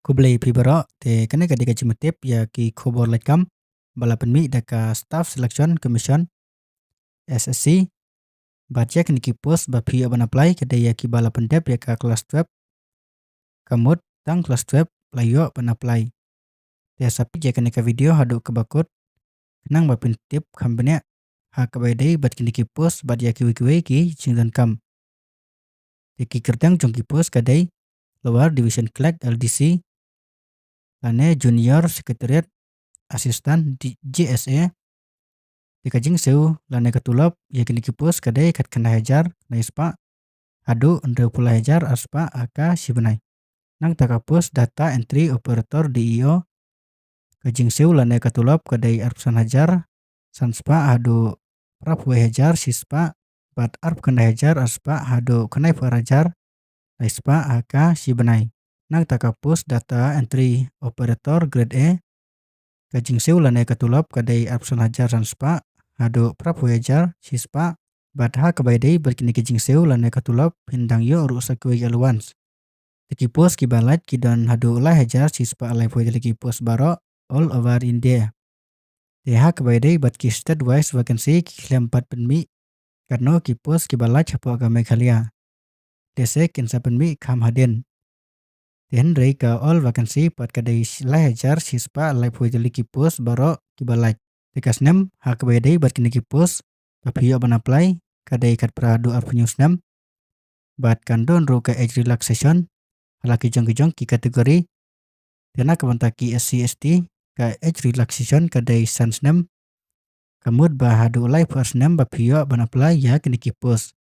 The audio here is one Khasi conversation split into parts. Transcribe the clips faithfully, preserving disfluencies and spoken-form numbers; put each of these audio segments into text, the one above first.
Khublei phi baroh, te kane ka dei ka jingmyntip ïa ki khubor laitkam ba la pynmih da ka Staff Selection Commission, S S C. Bad ïa kine ki post ba phi ïoh ban apply ka dei ïa ki ba la pyndep ïa ka class twelve. Ka mut tang class twelve la ïoh ban apply. Te sa peit ïa kane ka video haduh kaba kut khnang ba phin tip kham bniah ha kaba ïadei bad kine ki post bad ïa kiwei kiwei ki jingdonkam. Te ki kyrteng jong ki post ka dei Lower Division Clerk, L D C, lane Junior Secretariat Assistant, J S A. Te ka jingsiew lane ka tulop ïa kine ki post ka dei khatkhyndai hajar khyndai spah haduh hynriewphew lai hajar ar spah ha ka shi bnai. Nangta ka post Data Entry Operator, D E O, ka jingsiew lane ka tulop ka dei arphew san hajar san spah haduh phraphew wei hajar shi spah, bad arphew khyndai hajar ar spah haduh khyndaiphew ar hajar lai spah ha ka shi bnai. Nangta ka post Data Entry Operator, Grade A, ka jingsiew lane ka tulop ka dei arphew san hajar san spah haduh phraphew wei hajar shi spah. Bad ha kaba ïadei bad kine ki jingsiew lane ka tulop phin dang ïoh ruh sa kiwei ki allowance. Te ki post kiba lait ki don haduh lai hajar shi spah laiphew tylli ki post baroh all over India. Te ha kaba ïadei bad ki state wise vacancy ki khlem pat pynmih katno ki post kiba lait hapoh ka Meghalaya. Te sa kin sa pynmih kham hadien. Te hynrei ka all vacancy pat ka dei lai hajar shi spah laiphew tylli ki post baroh kiba lait. Te ka snem ha kaba ïadei bad kine ki post ba phi ïoh ban apply ka dei khatphra haduh arphew hynñiew snem. Bad kan don ruh ka age relaxation ha la ki jong ki jong ki category. Te na ka bynta ki S C S T ka age relaxation ka dei san snem. Ka mut ba haduh laiphew ar snem ba phi ïoh ban apply ïa kine ki post.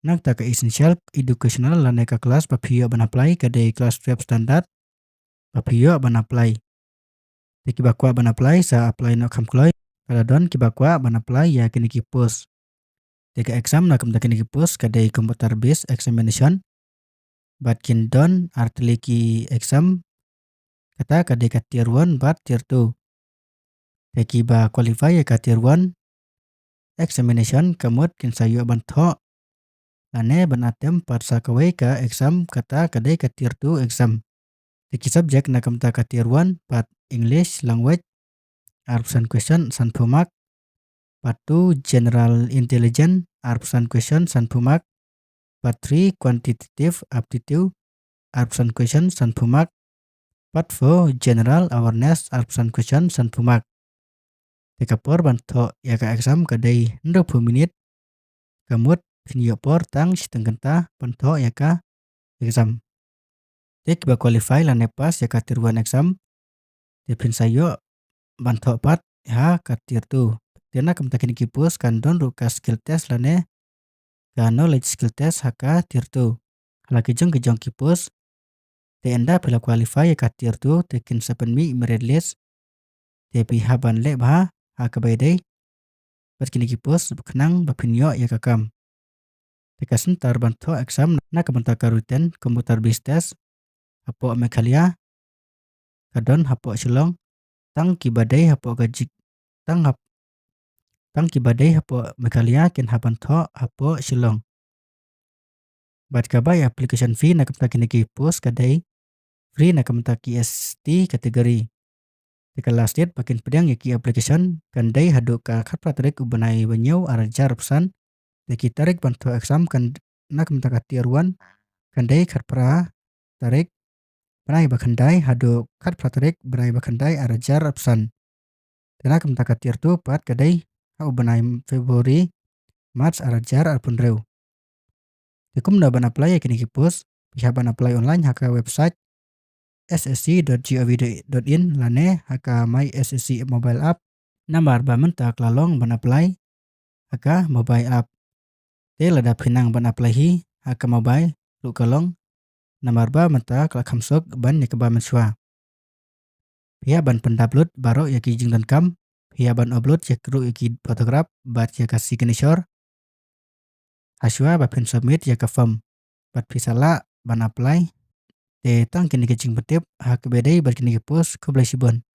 Nangta ka essential educational lane ka class ba phi ïoh ban apply ka dei class twelve standard ba phi ïoh ban apply. Te kiba kwah ban apply sa apply noh kham kloi. Ka la don kiba kwah ban apply ïa kine ki post. Te ka exam na ka bynta kine ki post ka dei computer based examination. Bad kin don ar tylli ki exam, kata ka dei ka tier one bad tier two. Te kiba qualify ïa ka tier one examination ka mut kin sa ïoh ban thoh lane ban attempt pat sa kawei ka exam, kata ka dei ka tier two exam. Te ki subject na ka bynta ka tier one pat English language, arphew san question, sanphew mark. Part two, General Intelligence, arphew san question, sanphew mark. Part three, Quantitative Aptitude, arphew san question, sanphew mark. Part four, General Awareness, arphew san question, sanphew mark. Te ka por ban thoh ïa ka exam ka dei hynriewphew minit. Ka mut phin ïoh por tang shiteng kynta ban thoh ïa ka exam. Te kiba qualify lane pass ïa ka tier one exam, te phin sa ïoh ban thoh pat ha ka tier two. Te na ka bynta kine ki post kan don ruh ka skill test lane ka knowledge skill test ha ka tier two. Ha la ki jong ki jong ki post, te ynda phi la qualify ïa ka tier two te kin sa pynmih merit list. Te phi hap ban leh bha ha kaba ïadei bad kine ki post khnang ba phin ïoh ïa ka kam. Te ka center ban thoh exam na ka bynta ka written computer based test hapoh Meghalaya ka don hapoh Shillong. Tang kiba dei hapoh ka jik tang hap tang kiba dei hapoh Meghalaya kin hap ban thoh hapoh Shillong. Bad ka bai application fee na ka bynta kine ki post ka dei free na ka bynta ki S T category. Te ka last date ba kin pdiang ïa ki application kan dei haduh ka khatphra tarik u bnai ba hynñiew ar hajar arphew san. Te ki tarik ban thoh exam kan na ka bynta ka tier one kan dei khatphra tarik bnai ba khyndai haduh khatphra tarik bnai ba khyndai ar hajar arphew san. Te na ka bynta ka tier two pat ka dei ha u bnai February, March ar hajar arphew hynriew. Te kumno ban apply ïa kine ki post? Phi hap ban apply online ha ka website S S C dot gov dot in lane ha ka My S S C mobile app. Namar ba mynta ka la long ban apply ha ka mobile app. Te lada phi nang ban apply hi ha ka mobile ruh ka long, namar ba mynta ka la kham suk ban ïa kaba mynshuwa. Phi hap ban pyndownload baroh ïa ki jingdonkam, phi hap ban upload ïa ruh ïa ki photograph bad ïa ka signature hashwa ba phin submit ïa ka form. Bad phi sa lah ban apply. Te tang kine ki jingpyntip ha kaba ïadei bad kine ki post. Khublei shibun.